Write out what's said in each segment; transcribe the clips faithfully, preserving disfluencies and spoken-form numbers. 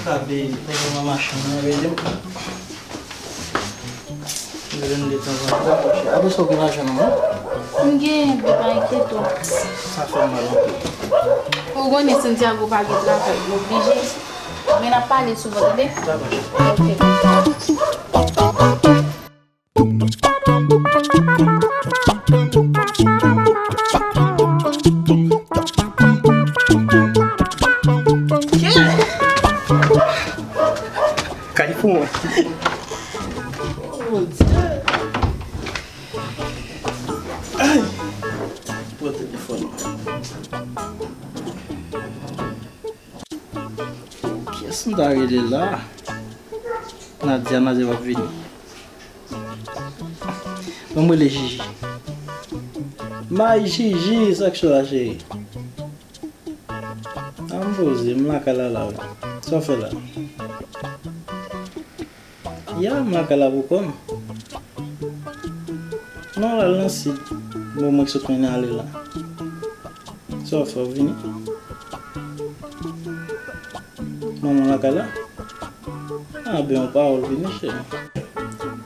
Abe, nèg yo nan machin nan, rele m. Rele m de tanzantan. Dakò, cheri. Apre sa, ou gen lajan nan men w? M gen, pa enkyete w. Sa fè m mal anpil. Ou konnen Santiago pa gen travay, m oblije. Men n ap pale souvan, tande? Dakò, cheri. Ok. Kay pou mwen. Oh, mon Dieu. Ay. Pran telefòn. Kiyès m ta rele la? Nadia, Nadia p ap vini. Ban m rele Jiji. May Jiji, sa k cho la, cheri? A, m poze, m lakay la la, wi. Sa w fè la? Ya, m lakay la pou kò m. Non, l al nan sid. Bon, mwen ki sot mennen ale la. Sa w fè, w vini? Manman lakay la? A, ben, yon pawòl, vini, cheri.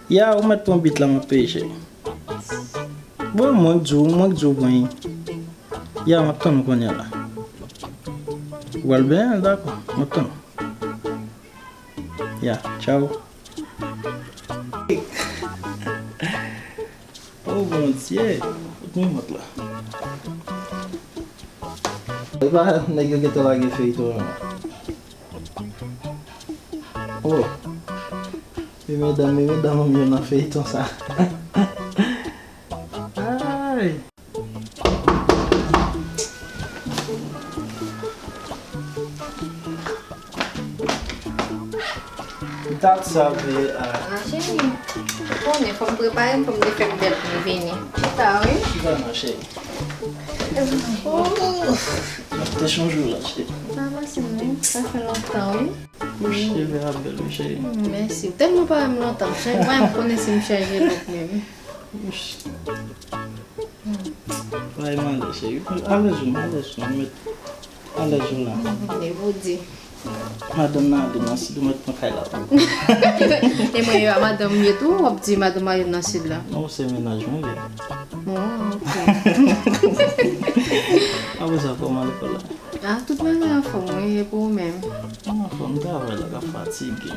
Ya, ou mèt pran bit la, m ap peye, cheri. Bon, mwen k di w, mwen k di w pran li. Ya, m ap tann ou kounye a la. Ou pral benyen l, dakò, m ap tann ou. Ya, tchaw. Oh, Bondye, kote mwen mont la? Epa nèg yo gentan lage feyton an. Oh. Men medam, men medam yo nan feyton sa. Ay. That's a be, uh, Ah, cheri, ou konnen, fò m prepare m, fò m te fè m bèl pou m vini. Chita, wi. Chita non, cheri. Oh, te chonje w la, cheri. Pa pase non, sa fè lontan, wi. Ou cheve a bèl, wi, cheri. Mm, mèsi. Ou tèlman pa wè m lontan. M chanje, m konnen si m chanje look menm. Bay malè, cheri. Alèz ou, alèz ou, met alèz ou la. Vle pou di. Madanm nan ale nan sid, ou met pran kay la pou ou. E mwen yo a madanm m ye tou, w ap di madanm ale nan sid la. Non, se mennaj mwen li. Oh, ok. Apre sa, kòman lekòl la? Ah, tout bagay anfòm, wi, e pou ou menm? Anfòm, travay la ka fatige.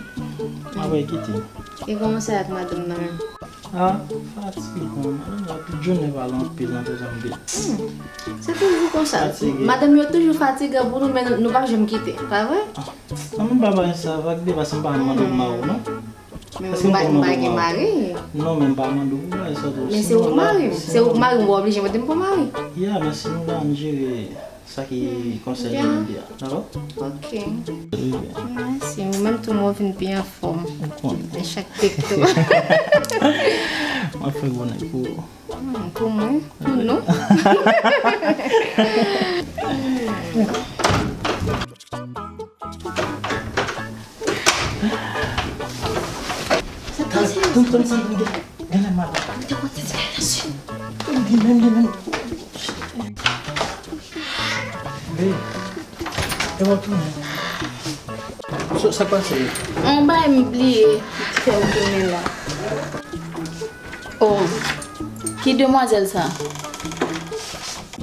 Apre kite. E kòman se ak madanm nan menm? Ah, fatige, madanm la tout jounen pale anpil nan tèt anpil. Hmm. Se toujou konsa. Fatige. Madanm yo toujou fatige pou nou, men nou pa janm kite, pa vre? Ah, non, m pa bay sa vag de, paske m pa mande pou mari w, non. Men ou pa gen mari. Non, men m pa mande pou mari sa tou. Men se ou k mari m. Se ou k mari m, ou pa oblije mande m pou mari. Ya, men si nou la, n jere sa ki konsène medya, dakò? Ok. Mèsi. Ou menm tou, mwen vin pi anfòm. Ou konnen. E chak tekto. Mwen fè gwo nèg pou ou. Hmm, pou mwen, pou nou. Tann, tann, tann, tann, gen, gen lè mal. Li menm, li menm. Veye. E w ap tounen. Sa, sa k pase? On bagay m bliye ki fè m tounen la. Oh, ki demwazèl sa?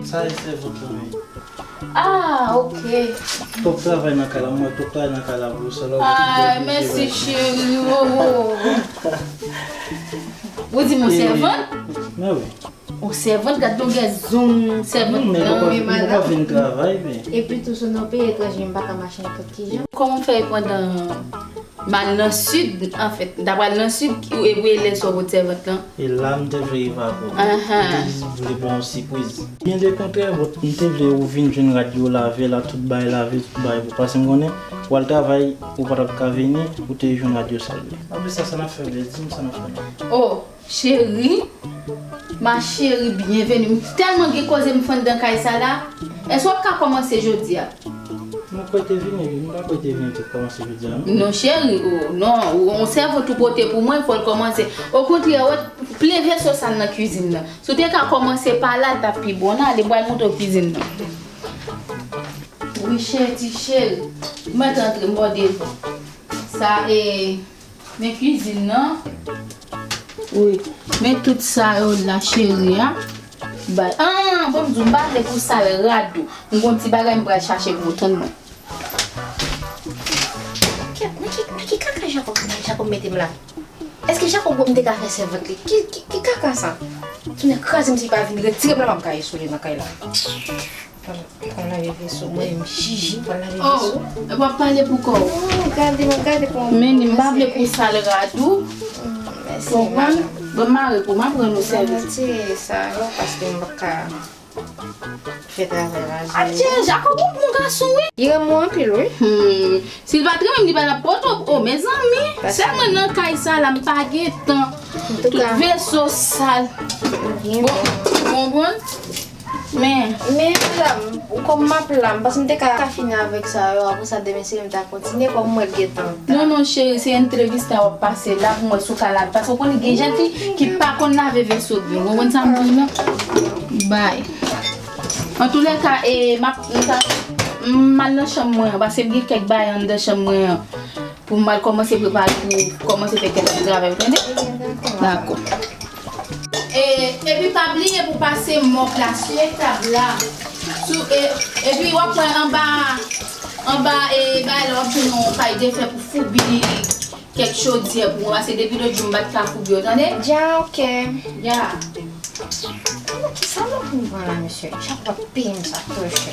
Sa e sèvant lan, wi. Ah, ok. Twòp travay nan kay la, mwen twòp travay nan kay la pou sa la. Ay, mèsi cheri, oh, oh. Ou di m on sèvant? Men wi. On sèvant, gad longè zong sèvant lan, men madanm. Epi tou, si w nan peyi etranje, m pa ka mache nenpòt ki jan. Kòman w fè pandan m al nan sid, anfèt, m ta pral nan sid, e w rele lè sa w pot sèvant lan? E la m te vle rive avè w. Ahan. M te jis vle ba w yon sipriz. Byen de kontrè, m te vle ou vin jwenn rad yo lave la, tout bagay lave, tout bagay pou, paske m konnen w al travay, ou pa t ap ka vini, ou te jwenn rad yo sal vre. Anplis sa, sa n ap fè vre, di m sa n ap fè non. Oh! Cheri, ma chérie, byenveni. M tèlman gen koze m fè anndan kay sa la. Èske w ap ka kòmanse jodi a? Mwen kwè te vini, wi. M pa kwè te vini te kòmanse jodi a, non. Non, cheri, oh, non. Ou, on sèvant ou pote pou mwen, fò l kòmanse. Okontrè, wè, plen veso sal nan kwizin nan. Si w te ka kòmanse pa la, l t ap pi bon. N ale, m pral montre w kwizin nan. Wi, cheri, ti cheri. Mwen t antre, m bò devan. Sa, e, men kwizin nan. Wi, men tout sa yo la, cheri, a. Bay. Ah, bon, m di w, m pa vle pou sal rad ou. M gon ti bagay m pral chache pou ou, tann mwen. Kèt, men ki, men ki kaka Jacob, Jacob mete m la? Èske Jacob wè m te ka fè sèvant li? Ki, ki, ki kaka sa? Tounen kraze m si pa vin retire m la, m ap gaye sou li nan kay la. Konn lave veso, mwen menm jiji, konn lave veso. Oh, e w ap pale pou kò w. Oh, gade mwen, gade pou mwen. Men li, m pa vle pou sal rad ou. Mèsi, konprann? Bon, mare pou m aprann ou sèvis. Mwen retire sa yo paske m pa ka fè travay la. Adje, Jacob, ou bon gason, wi. Li renmen mwen anpil, wi. Hmm. Si l pa t renmen m, li pa t ap pran w. Oh, mezanmi. Sèl mwen nan kay sa la, m pa gen tan. Tout veso sal. Bon, bon, bon. Men. Men, madanm, ou kòm m ap la, m panse m te ka fini avèk sa yo, apre sa demen se m ta kontinye, kòm mwen gen tan. Non, non, cheri, se entrevista w ap pase la, pou mwen sou ka lave. Paske w konnen gen jan fi ki pa konn lave veso byen. Ou konprann sa m di w la? Bay. Antoulèka, e, m ap, m ta, m al nan chanm mwen an, paske m gen kèk bagay anndan chanm mwen an. Pou m al kòmanse prepare pou kòmanse fè kèk ti travay, ou tande? Dakò. E, epi pa bliye pou pase mòp la sou etab la. Sou, e, epi w ap wè anba, anba, e, bagay la, w ap jwenn yon pay defè pou foubi kèk chodyè pou mwen, paske depi lòt jou m pa t ka foubi yo, tande? Dja, oke. Ya. Kisa lòt moun pran la, mesye? Chak fwa peye m sa twò chè.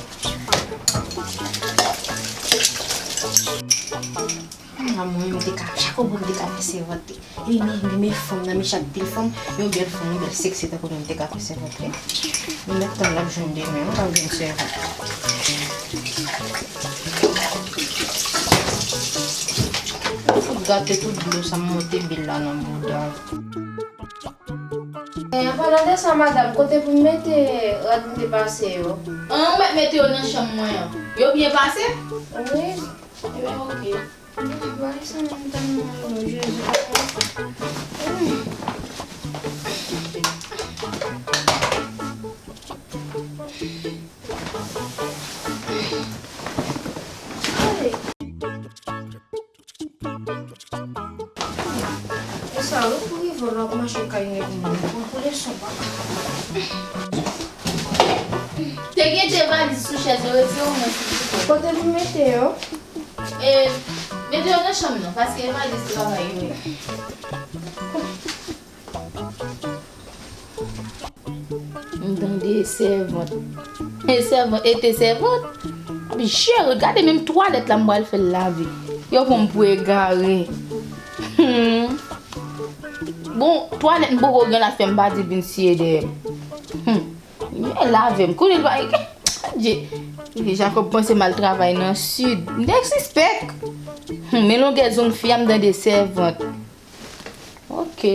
Mwen menm te ka, chak moun te ka fè sèvant li. Li men, li men fanm nan, men chak bèl fanm, yon bèl fanm, yon bèl seksi tankou nou te ka fè sèvant li. Li mèt tann l ap jwenn demen, ou pa jwenn sèvant. Fout gate tout dlo sa m monte bil la nan bouda. E, an palan de sa, madanm, kote pou m mete rad m te pase yo? An, ou mèt mete yo nan chanm mwen an. Yo byen pase? Wi. Ebyen, oke. Bagay sa menm tann mwen, Jezi. E sa, ou pou rive la, w ap mache kay nèg moun, pou, pou leson pa. Te gen de valiz sou chèz yo, retire w mwen, silvouplè. Kote pou mete yo? E, mete yo nan chanm nan, paske e valiz travay yo ye. M tande sèvant. E sèvant, e te sèvant. Ap jere, gade menm twalèt la m pral fè l lave. Yo pran m pou egare. Hmm. Bon, twalèt m poko gen la fè m pa di vin siye dèyè m. Hmm. Men lave m. Kounye l pa, Dye. Jacob panse m al travay nan sid. M te sispèk. Hmm, men longè zong fi a m tande sèvant. Oke.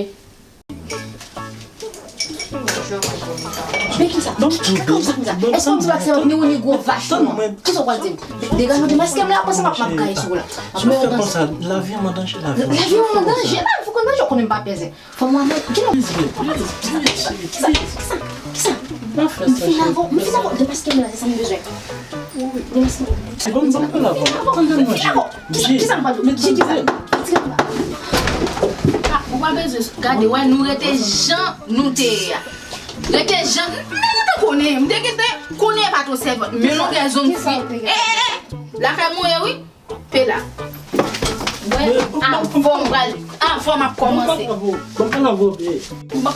Men kisa? Kisa k ap di la? Èske w di bagay sa ni ou ni gwo vach ou an? Kisa w pral di m? Degaje w, demaske m la, panse m ap, m ap gaye sou ou la. Ap mete w nan... Lavi an danje, lavi an danje. Lavi an danje, lavi an danje, ou konnen m pa pèse. Fò m wè mwen, kilè w... Kisa? Kisa? Kisa? M fin avè w, m fin avè w, demaske m la, se sa m bezwen. Demaske m. Se bon, m pa pale avè w. Tande m non, Jiri. Kisa, kisa m pral di w? Jiri, kisa? Retire m la. Ah, ou pa bezwen gade, wè, nou rete jan nou te ye a. Rete jan, men nou te konnen, m te gentan konnen e pa t yon sèvant, men longè zong fi. Eh, eh, eh, lakay mwen ye, wi. Pe la. Mwen, avan m pral, avan m ap kòmanse. Bon, bon, bon, bon, bon.